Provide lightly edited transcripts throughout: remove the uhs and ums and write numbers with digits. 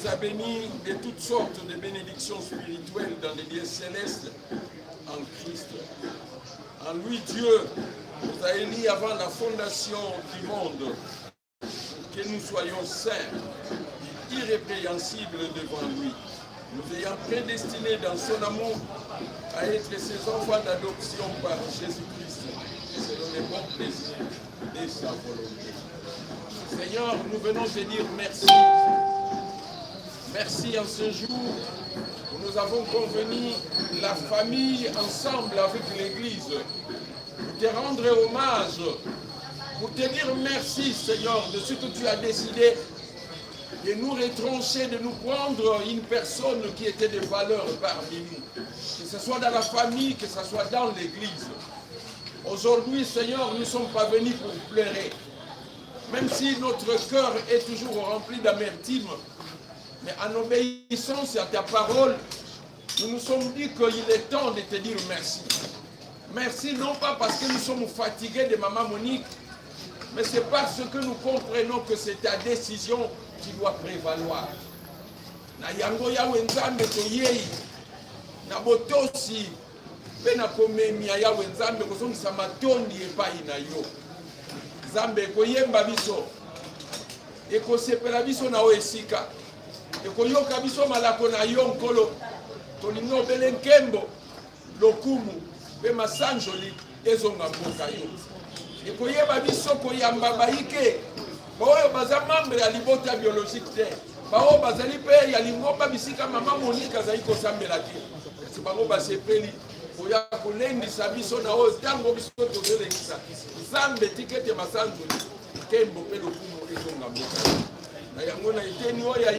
nous a bénis de toutes sortes de bénédictions spirituelles dans les lieux célestes en Christ. En lui, Dieu nous a élus avant la fondation du monde pour que nous soyons saints et irrépréhensibles devant lui, nous ayant prédestinés dans son amour à être ses enfants d'adoption par Jésus-Christ, selon les bons plaisirs de sa volonté. Seigneur, nous venons te dire merci. Merci en ce jour où nous avons convenu la famille ensemble avec l'Église pour te rendre hommage, pour te dire merci Seigneur de ce que tu as décidé de nous retrancher, de nous prendre une personne qui était de valeur parmi nous, que ce soit dans la famille, que ce soit dans l'Église. Aujourd'hui, Seigneur, nous ne sommes pas venus pour pleurer. Même si notre cœur est toujours rempli d'amertume, mais en obéissance à ta parole, nous nous sommes dit qu'il est temps de te dire merci. Merci non pas parce que nous sommes fatigués de Maman Monique, mais c'est parce que nous comprenons que c'est ta décision qui doit prévaloir. Na yango Yawe Nzambe toyei na botosi mpe na komemia Yawe Nzambe kozongisa matondi epai na yo. Nzambe ekoyemba biso, ekosepela biso na oyo esika, ekoyoka biso malako na yo Nkolo. Tolingi obele nkembo, lokumu mpe masanjoli ezonga mboka yo. Ekoyeba biso koyamba bayike baoyo baza membre ya libota biologique te, baoyo bazali mpe ya lingomba bisika mama Monique azali kosambela te, kasi bango basepeli koya kolendisa biso na oyo ntango biso tozolekisa. Nzambe, tika ete masanzoli, nkembo mpe lokumu ezonga mboka na yango na eteni oyo.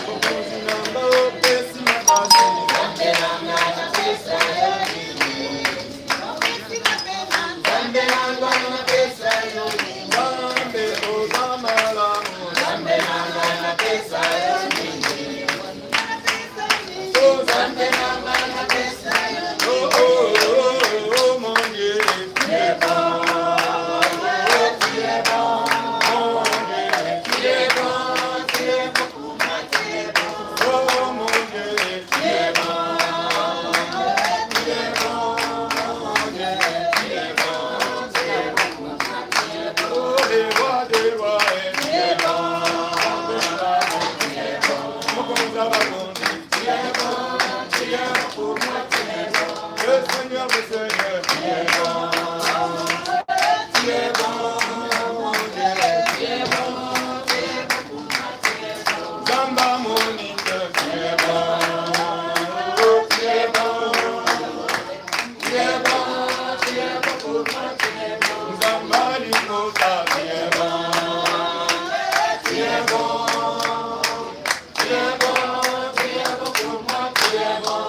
Mokonzi na nga opesi makasi. Nzambe oza malamu. Oh, oh, oh, oh, oh, mon Dieu, tu es bon. Tu es bon. Mon Dieu, tu es bon. Tu es bon. Oh mon Dieu, tu es bon. Tu es bon. Mon Dieu, tu es bon. Tu es bon. Oh, les rois des rois, tu es bon. Tu es bon. Mokonzi ya bakonzi, tu es bon. Tu es bon pour moi, tu es bon. Le Seigneur des Seigneurs, tu es bon. Tu es bon, mon Dieu, tu es bon. Zamba Monique, tu es bon. Oh, tu es bon. Tu es bon, tu es bon pour moi, tu es bon. Zamba Likosa, tu es bon. Tu es bon. Tu es bon, tu es bon pour moi, tu es bon.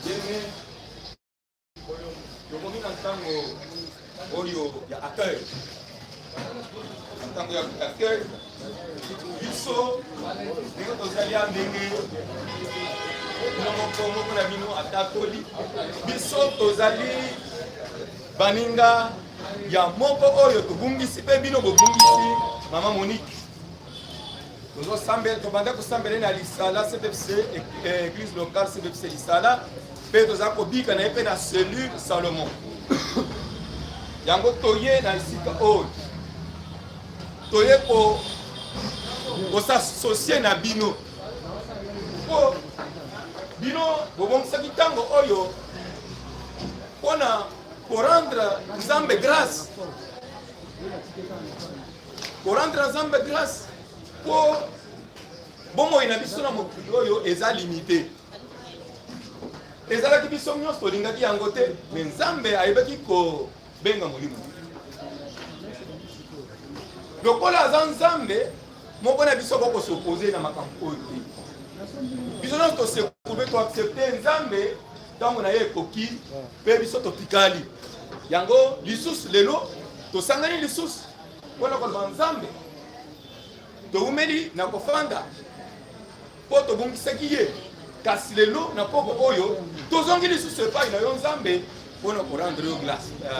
Bien-aimé, tokomi na ntango oyo ya accueil, na ntango ya accueil. Biso ndenge tozali ya ndenge bino moko moko na bino atatoli, biso tozali baninga ya moko oyo tobungisi mpe bino bobungisi, mama Monique. Tozosambela, tobanda kosambela na Lisala CPFC, église locale CPFC Lisala, mpe toza kobika na ye mpe na cellule Salomon. Yango toye na esika oyo, toye ko kos'associer na bino, mpo bino bobongisaki ntango oyo mpona korendre Nzambe grâce, korendre Nzambe grâce, mpo bomoi na biso na mokili oyo eza limité. Ezalaki biso nyonso tolingaki yango te, mais Nzambe ayebaki kobenga molimo. Lokola aza Nzambe, moko na biso akokos'opposer na makambo oyo te. Biso nyonso tosekube, toaccepter Nzambe. Ntango na ye ekoki mpe biso totikali yango. Lisusu lelo tosangani lisusu mpona koloba Nzambe towumeli na kofanda mpo tobungisaki ye, kasi lelo na poko oyo tozongi lisusu epai na yo Nzambe mpona korendre yo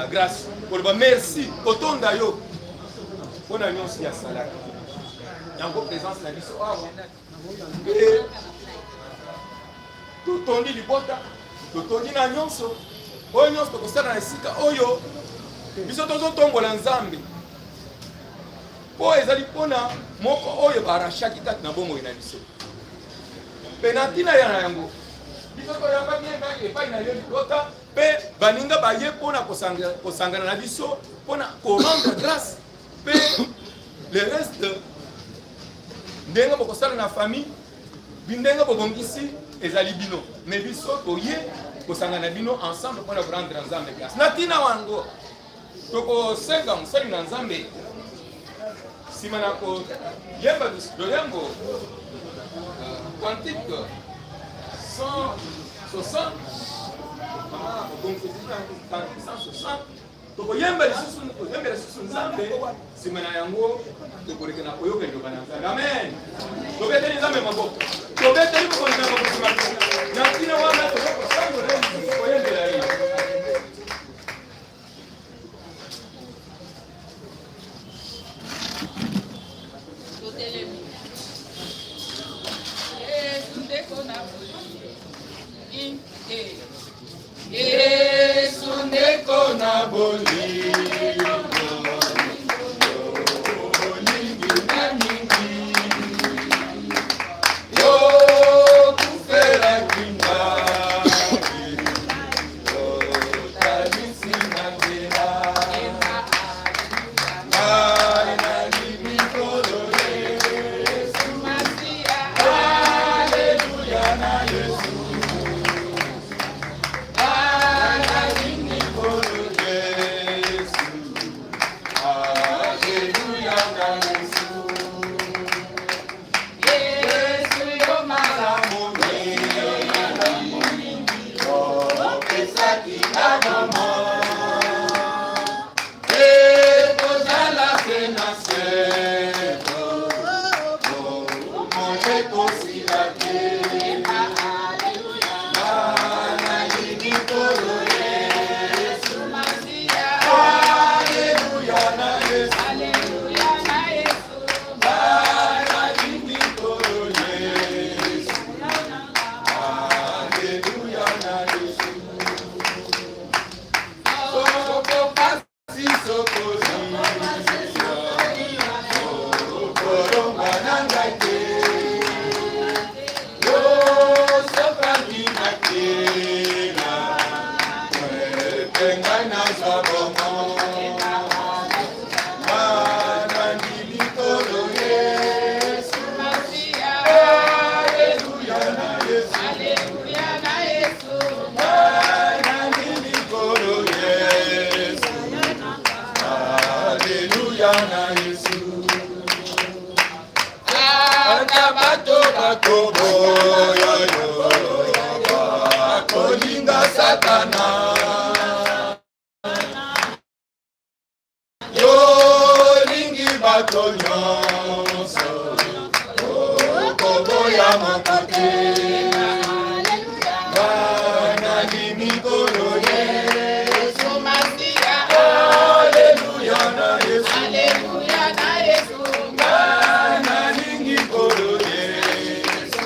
grâce, koloba merci, kotonda yo mpona nyonso ya salaki. Yango présence na biso awa, mpe totondi libota, totondi na nyonso oyo nyonso tokosala na esika oyo. Biso tozotombola Nzambe mpo ezali mpona moko oyo barachaki kati na bomoi na biso. Mpe na ntina ya na yango, biso toyambaki ye epai na yo libota, mpe baninga baye mpona kosangana na biso mpona korendre grâce. Mpe le reste, ndenge bokosala na famille, ndenge bobongisi, ezali bino, mais biso toye kosangana na bino ensemble mpona korendre Nzambe grâce. Na ntina wango, tokosenga mosali na Nzambe, nsima na koyemba loyembo cantique 160, mama obongisi cantique 160, tokoyemba lisusu, koyembela lisusu Nzambe. Nsima na yango, tokoleka na koyoka liloba na Nzambe. Amen. Tobeteli Nzambe maboko, tobeteli mokonzi na mokonzi maboko. Na ntina wana, tozokosangola lisusu, koyembela ye. Totelemi. Yesu ndeko na bolingo. Yesu ndeko na bolingo, olingi na mingi, yo kufelaki ngai, otalisi na nzela ngai nalimi Nkolo Yesu. Masiya. Aleluya na Yesu. Epesaki nga bomoi ekozala se na seko, bomoi ekosila te. Nga nalingi Nkolo Yesu. Alleluia na Yesu. Nga nalingi Nkolo Yesu. Alleluia na Yesu. Soko pasi soko okolonga na ngai te. Osopaki makila ete ngai nazwa bomoi. Nga nandimi Nkolo Yesu. Alleluia na Yesu. Nga nandimi Nkolo Yesu. Alleluia na Yesu. Ata bato bakoboya yo, bakolinga Satana. Yolingi bato nyonso, okoboya moko te. Nga nandimi Nkolo Yesu. Alleluia na Yesu. Nga nalingi Nkolo Yesu.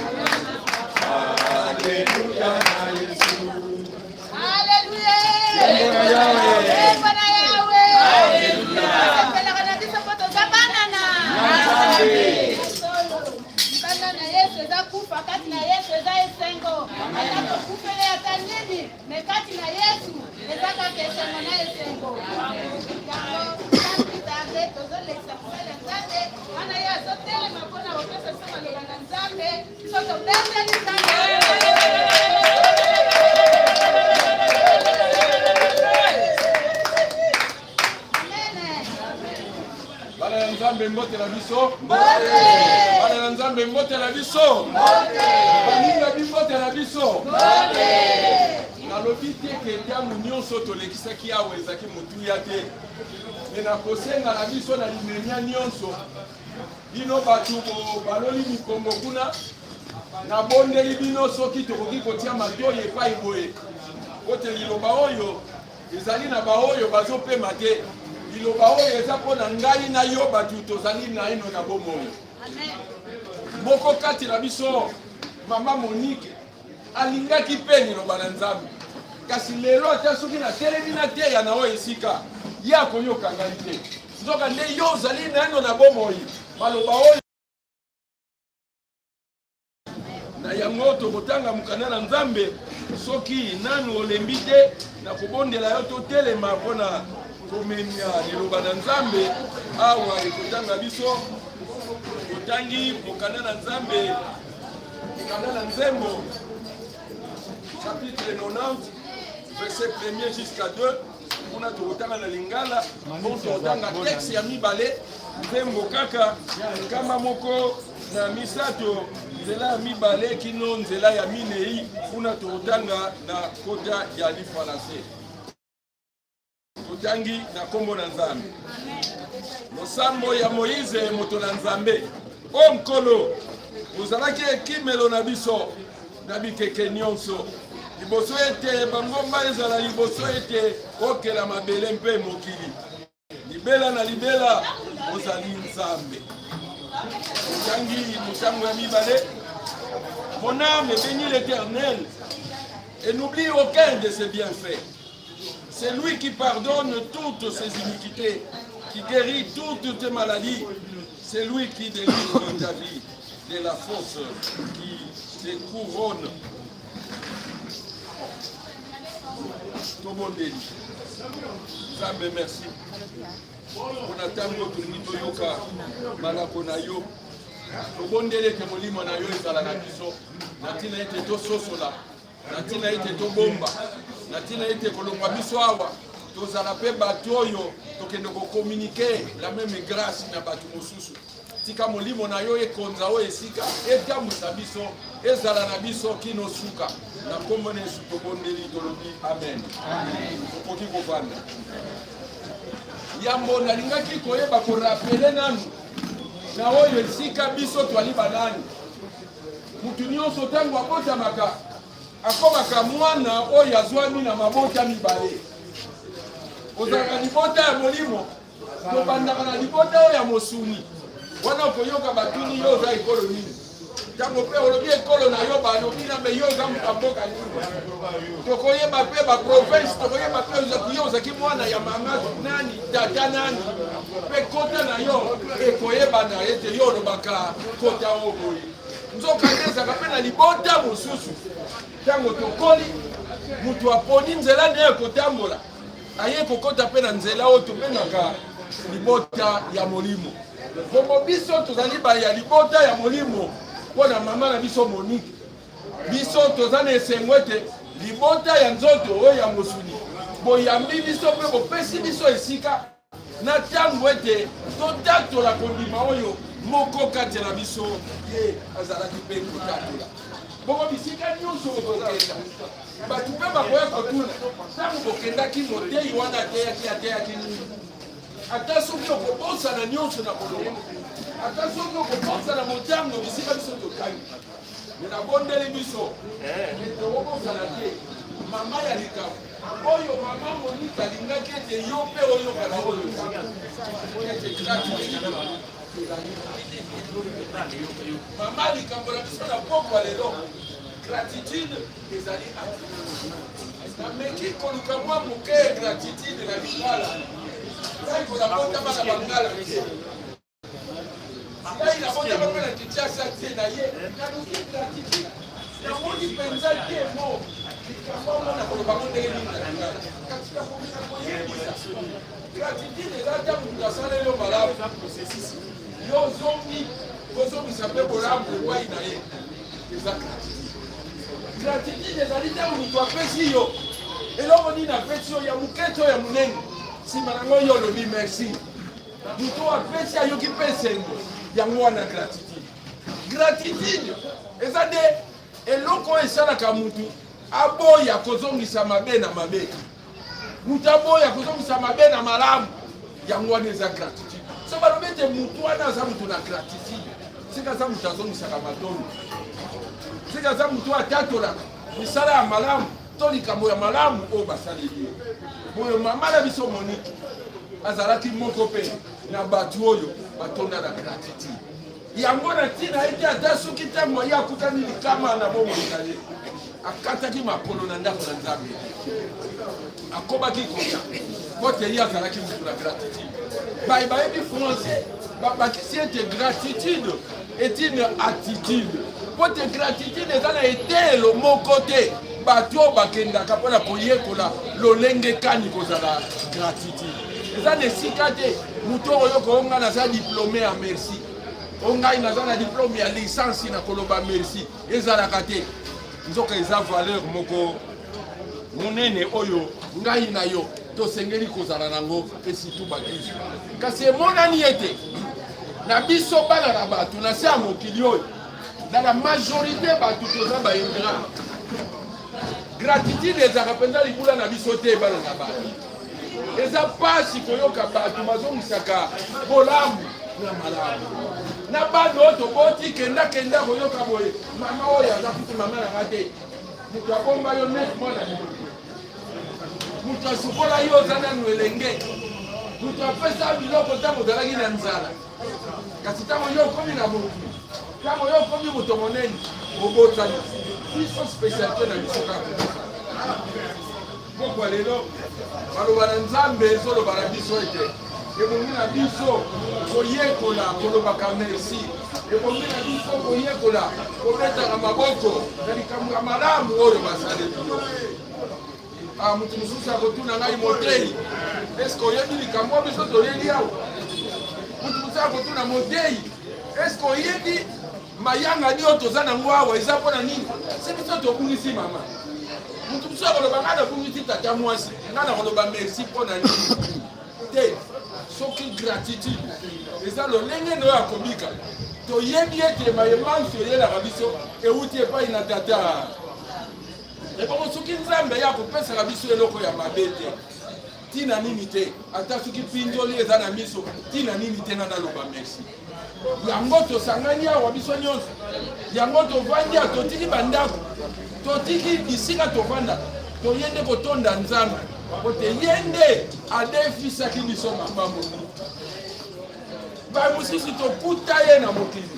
Alleluia na Yesu. Haleluya! Yahweh. Bwana Yahweh! Tosepelaka na biso mpo toza bana na Nzambe. Libanda na Yesu eza kufa, kati na Yesu eza esengo. Ata tokufeli ata nini, mais kati na Yesu eza kaka esengo na esengo. Yango sans plus tarder, tozolekisa mosali ya Nzambe wana ye azotelema mpona kopesa biso maloba na Nzambe. Biso tobeteli Nzambe. Amen. Bana ya Nzambe, mbote na biso. Bana na Nzambe, mbote na biso. Baninga bi, mbote na biso. Nalobi te ke ntango nyonso tolekisaki awa ezalaki motuya te, mais nakosenga na biso na limemia nyonso, bino bato baloli mikongo kuna, nabondeli bino soki tokoki kotia matoi epai boye, po te liloba oyo ezali na baoyo bazopema te. Liloba oyo eza mpo na ngai na yo, bato tozali naino na bomoi. Moko kati na biso, mama Monique, alingaki mpe liloba na Nzambe, kasi lelo ata soki natelemi nateya na oyo esika, ye akoyoka ngai te. Nzoka nde yo ozali naino na bomoi, maloba oyo na yango tokotanga mokanda na Nzambe. Soki nanu olembi te, na kobondela yo totelema mpona komemia liloba na Nzambe. Awa ekotanga biso, totangi mokanda na Nzambe, mokanda na Nzembo, chapitre 90, verset 1er jusqu'à 2. Kuna tokotanga na lingala. Bon, tokotanga texte ya mibale, nzembo kaka 103, nzela ya mibale kino nzela ya minei. Kuna tokotanga na kota ya lifalanse. Totangi na nkombo na Nzambe. Losambo ya Moïse, moto na Nzambe. O Nkolo, ozalaki ekimelo na biso na bikeke nyonso, liboso ete bangomba ezala, liboso ete okela mabele mpe mokili. Libela na libela ozali Nzambe. Otangi motango ya mibale. Mon âme bénit l'Éternel et n'oublie aucun de ses bienfaits. C'est lui qui pardonne toutes ses iniquités, qui guérit toutes tes maladies. C'est lui qui délivre ta vie de la fosse, qui te couronne. Tobondeli. Nzambe, merci mpona ntango tolingi toyoka malako na yo. Tobondeli ete molimo na yo ezala na biso, na ntina ete tososola, na ntina ete tobomba, na ntina ete kolongwa biso awa tozala mpe bato oyo tokende kocommuniquer la même grâce na bato mosusu. Tika molimo na yo ekonza oyo esika, etambwisa biso, ezala na biso kino suka. Na nkombo na Yesu tobondeli tolobi amen. Okoki kovanda. Yambo nalingaki koyeba korapele nanu na oyo esika biso twali banani. Mutu nyonso ntango abotamaka akomaka mwana oyo azwami na mabota mibale. Ozalaka libota ya molimo, tobandaka na libota oyo ya mosuni. Wana okoyoka batuni yo oza ekolo nini? Ntango mpe olobi ekolo na yo, balobi na me yo oza moto ya mboka nini? Tokoyeba mpe baprovince, tokoyeba mpe yo ozalaki mwana ya mama nani, tata nani, mpe kota na yo ekoyebana ete yo olobaka kota oyo boye. Nzokande ezalaka mpe na libota mosusu, ntango tokoli, moto aponi nzela na ye ya kotambola, aye kokota mpe na nzela oyo tobengaka libota ya molimo. Bongo biso tozali baye ya libota ya molimo mpo na mama na biso Monique. Biso toza na esengo ete libota ya nzoto oyo ya mosuni boyambi biso mpe bopesi biso esika na ntango ete totatola kondima oyo moko kati na biso ye azalaki mpe kotatola. Bongo bisika nyonso bokokenda, bato mpe bakoya kotuna ntango bokendaki, moteyi wana ateyaki ateyaki nini? Ata soki okobosana nyonso na koloba, ata soki okobosana motango bisika biso totangi, me nabondeli biso ete okobosana te mama ya likambo oyo mama Monique alingaki ete yo mpe oyoka na oyo ete gratitude ezali mama likambo na biso na pokwa lelo. Gratitude ezali attitude. Nameki koluka mwa moke gratitude na lingala. Ngai nabotama na bangala te. Ngai nabotama mpe na Kinshasa te na ye. Naluki gratitude. Namoni mpenza te mo likambo yango nakoloba ngo ndenge nini na lingala. Kasi nakomeka koyebisa. Gratitude eza ntango moto asaleli yo malamu. Yo ozongi kozongisa mpe bolamu epai na ye. Eza gratitude. Gratitude ezali ntango moto apesi yo eloko nini, apesi yo ya moke to ya monene, nsima nango yo olobi merci. Moto oyo apesi ayoki mpe esengo, yango wana gratitude. Gratitude eza nde eloko oyo esalaka motu aboya kozongisa mabe na mabe, moto aboya kozongisa mabe na malamu, yango wana eza gratitude. So balobi ete motu wana aza motu na gratitude, sika aza moto azongisaka matondo, sika aza motu atatolaka misala ya malamu to likambo ya malamu oyo basaleli ye. Boye mama na biso Monique azalaki moko mpe na bato oyo batonda na gratitude. Yango na ntina ete ata soki ntango ye akutani likama na bomoi na ye, akataki makolo na ndako na Nzambe, akobaki koya mpo te ye azalaki moto na gratitude. Baye bayebi français babakisi ete gratitude est une attitude, mpo te gratitude eza na eteyelo moko te bato oyo bakendaka mpo na koyekola lolenge kani kozala gratitude. Eza na esika te moto oyo oyoka o ngai naza diplome ya merci, o ngai naza na diplome ya licence na koloba merci, ezalaka te. Nzoka eza valeur moko monene oyo ngai na yo tosengeli kozala nango, mpe surtout bakristo. Kasi emonani ete na biso bana na bato na se ya mokili oyo, na la majorité bato toza ba ingrat. Gratitude ezalaka mpenza libula na biso te, bana na bato. Eza mpasi koyoka bato bazongisaka bolamu na malamu na bana oyo toboti. Kenda kenda koyoka boye, mama oyo aza kutu mama na nga te. Moto abomba yo 9 mois na libumu, moto asukola yo oza nanu elenge, moto apesa biloko ntango ozalaki na nzala. Kasi ntango yo okomi na motu, ntango yo okomi moto monene, obotani. Biso spécialité na biso kaka kobosana. Pokwa lelo, maloba na Nzambe ezoloba na biso ete ebongi na biso koyekola kolobaka merci, ebongi na biso koyekola kobetaka maboko na likambo ya malamu oyo basaleli yo. Ah, moto mosusu akotuna ngai, motei, eske oyebi likambo biso toyeli awa? Moto mosusu akotuna, motei, eske oyebi mayangani oyo toza nango awa eza mpo na nini? Se biso tobungisi mama. Moto mosusu akoloba, ngai nabungisi tata mwasi, ngai nakoloba merci mpo na nini te? Soki gratitude eza lolenge na oyo akobika, toyebi ete maye manso eyelaka biso euti epai na tata. Ebongo soki Nzambe ye akopesaka biso eloko ya mabe te, ntina nini te? Ata soki mpinzoli eza na miso, ntina nini te nga naloba merci? Yango tosangani awa biso nyonso, yango tovandi awa, totiki bandako, totiki bisika tovandaka, toye nde kotonda Nzambe po te ye nde adefisaki biso mama Monique. Bamosusu tokuta ye na mokili,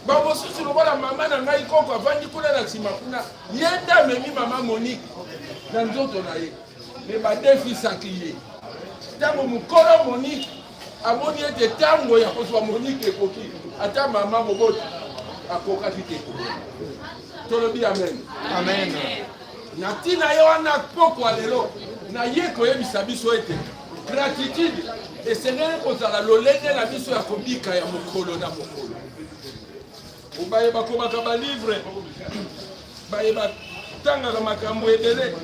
bamosusu lokola mama na ngai koko avandi kuna na nsima kuna, ye nde amemi mama Monique na nzoto na ye, me badefisaki ye. Ntango mokolo Monique amoni ete ntango ya kozwa Monique ekoki, ata mama moboti akokaki te kobota. Tolobi amen. Amen. Na ntina ye wana pokwa lelo naye koyebisa biso ete gratitude esengeli kozala lolenge na biso ya kobika ya mokolo na mokolo. Baye bakomaka balivre, baye batangaka makambo ebele,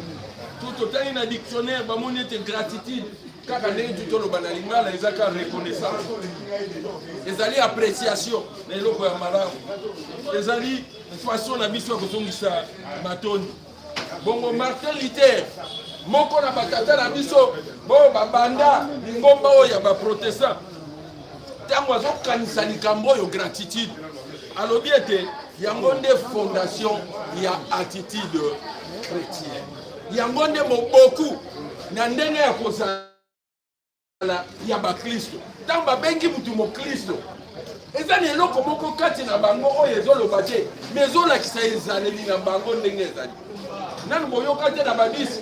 to totangi na dictionnaire, bamoni ete gratitude kaka ndenge tu toloba na lingala eza kaka reconnaissance, ezali appréciation na eloko ya malamu, ezali façon na biso ya kozongisa matondi. Bongo Martin Luther, moko na batata na biso oyo babanda lingomba oyo ya baprotestant, ntango azokanisa likambo oyo gratitude, alobi ete yango nde fondation ya attitude chrétienne, yango nde moboku na ndenge ya kozala ya baklisto. Ntango babengi motu moklisto, eza na eloko moko kati na bango oyo ezoloba te, me ezolakisa ezaleli na bango ndenge ezali. Nanu boyoka te na babisi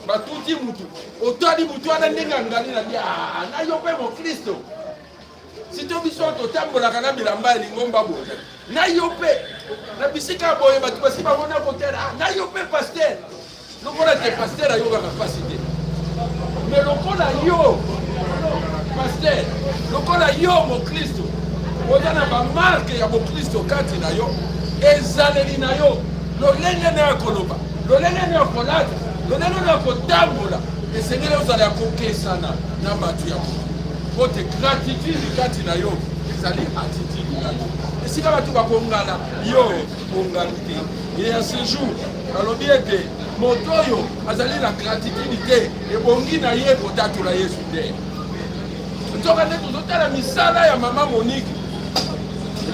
batuti mutu, otali mutu wana ndenge angali na bia, ah, na yo mpe moklisto. Sito biso totambolaka na bilamba ya lingomba boye, na yo mpe na bisika boye bato basi bamona kotala, ah, na yo mpe pasteur. Lokola te pasteur ayokaka mpasi te, me lokola yo pasteur, lokola yo moklisto oza na bamarke ya boklisto kati na yo, ezaleli na yo, lolenge na ya koloba, lolenge na ya kolata, lolenge na ya kotambola, esengeli ozala ya kokesana na bato ya mokili, mpo te gratitude kati na yo ezali attitude na yo. Esika bato bakongala yo ongali te. Et à ce jour alobi ete moto oyo azali na gratitude te, ebongi na ye kotatola Yesu te. Nzoka nde tozotala misala ya mama Monique,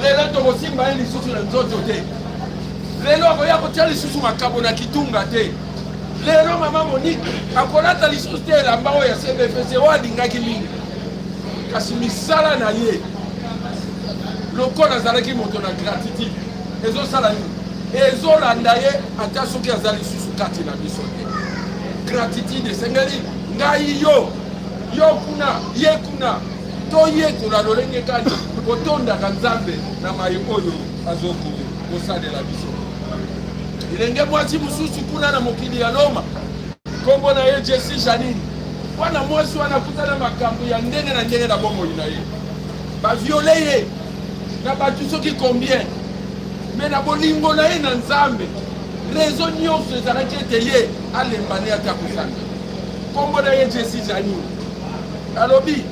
lelo tokosimba ye lisusu na nzoto te, lelo akoya kotia lisusu makabo na kitunga te, lelo mama Monique akolata lisusu te elamba oyo ya CBFC oyo alingaki mingi, kasi misala na ye lokola azalaki moto na gratitude ezosala nini? Ezolanda ye ata soki aza lisusu kati na biso te. Gratitude esengeli ngai yo yo kuna ye kuna toyekola lolenge kani kotondaka Nzambe na maye oyo azokosalela biso. Elenge mwasi mosusu kuna na mokili ya Loma, nkombo na ye Jessie Janine. Mwana mwasi wana akutana makambo ya ndenge na ndenge na bomoi na ye, baviole ye na bato soki combien, me na bolingo na ye na Nzambe, rezo nyonso ezalaki ete ye alemba ne ata kosanga. Nkombo na ye Jessie Janine. Alobi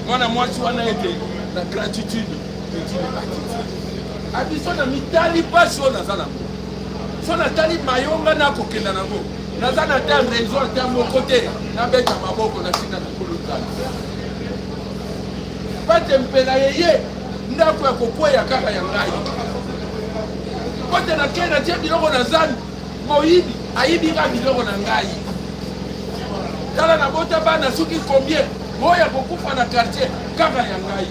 mwana mwasi wana ete la gratitude est une attitude. Abiso na mitali mpasi oyo naza nango, so natali mayonga nakokenda nango, naza na ata raison ata moko te nabeta maboko na ntina na Nkolo Nzambe. Pate mpela yeye ndako ya kokweya kaka ya ngai, pote nakei natie biloko na zambi, moyibi ayibi nga biloko na ngai. Tala nabota bana soki combien, oyo akokufa na quartier kaka ya ngai.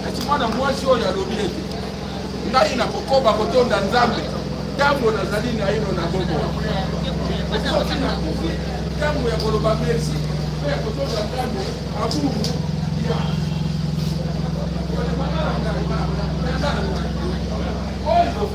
Kasi mwana mwasi oyo alobi ete ngai nakokoba kotonda Nzambe ntango nazali naino na bomoi. Soki nakufi, ntango ya koloba merci mpe ya kotonda Nzambe abubu ya oyo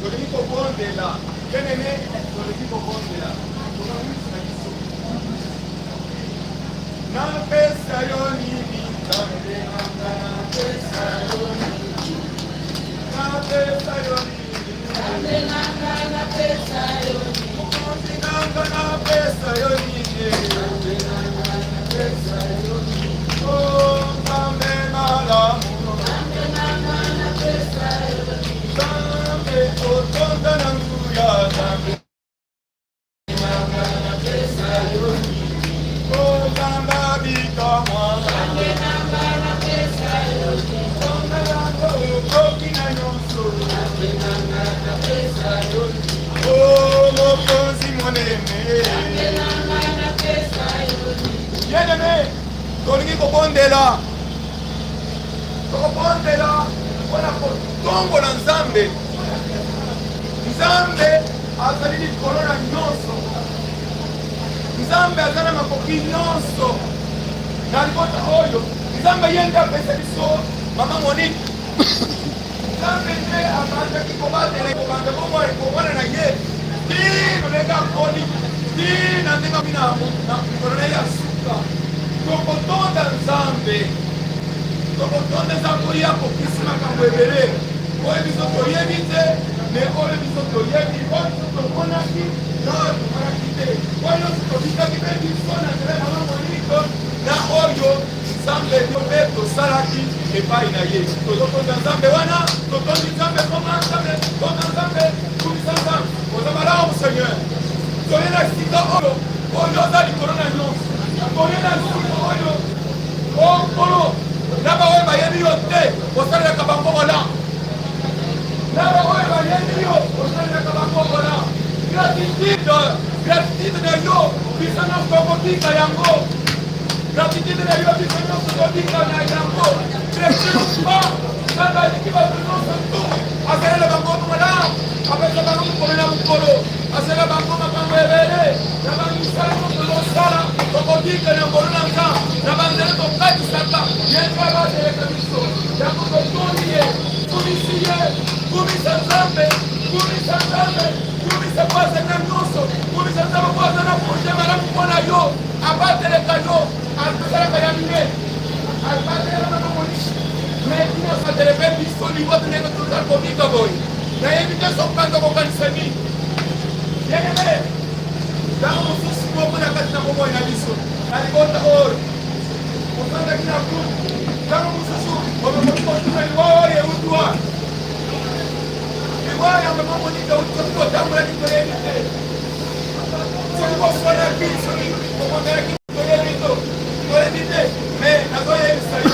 Tolingi kobondela bien-aimé, tolingi kobondela napesa yo nini Nzambe nanga, napesa yo nini, napesa yo nini Nzambe nanga, napesa yo nini, mokonzi nanga, napesa yo nini Nzambe nanga, napesa yo nini, oh Nzambe malamu, Nzambe nanga, napesa yo nini, Nzambe otonda na nguya, Nzambe nanga, napesa yo nini, oh Nzambe abikamwa, Nzambe nanga, napesa yo nini, Nzambe nanga okoki na nyonso, Nzambe nanga, napesa yo nini, oh mokonzi monene, Nzambe nanga, napesa yo nini. Bien-aimé, tolingi kobondela, tokobondela mpona kotombola Nzambe. Nzambe azali likolo na nyonso, Nzambe aza na makoki nyonso na libota oyo. Nzambe ye nde apesa biso mama Monique. Nzambe nde abandaki kobatela kobanda bomoi komwana na ye ti lolenge akoli ti na ndenge akomi na mikolo na ye ya suka. Tokotonda Nzambe, tokotonda Nzambe oyo akokisi makambo ebele oyo biso toyebi te, me oyo biso toyebi, oyo biso tomonaki na oyo tomonaki te, oyo nyonso tobikaki mpe biso na nzela ya mama Monique na oyo Nzambe mpe tosalaki epai na ye. Tozotonda Nzambe wana, totondi Nzambe, koma Nzambe, tonda Nzambe, kumisa Nzambe, oza malamu Seigneur. Toye na esika oyo, oyo oza likolo na nyonso. Toye na esika oyo, o Nkolo, na baoyo bayebi yo te, osalelaka bango malamu. Na baoyo bayebi yo, osalelaka bango malamu. Gratitude, gratitude na yo, biso nyonso tokobika yango. Gratitude na yo biso nyonso tobika na yango. Trésor Nzambe aleki bato nyonso tu, asalela bango malamu, apesa bango mokolo na mokolo, asalela bango makambo ebele na bamisala nyonso tozosala. Tokobika na ngolu na Nzambe na banzela tokatisaka ye, nde abateleka biso. Yango totondi ye, kumisi ye, kumisa Nzambe, kumisa Nzambe, kumisa po azali na nyonso, kumisa Nzambe po aza na projet malamu mpo na yo. Abateleka yo, asalaka ya mine, abatelaka na mamonisi me bino abatele mpe biso libota ndenge toza kobika boye. Nayebi te soki banza kokanisa nini. Bien-aimé, ntango mosusu moko na kati na bomoi na biso na libota oyo ofandaki na groupe, ntango mosusu okoki kotuna liwa oyo euti wapi, liwa ya mama Monika euti soki botambolaki toyebi te, soki boswanaki, soki bokondanaki toyebi to toyebi te, me nazoyebisa yo.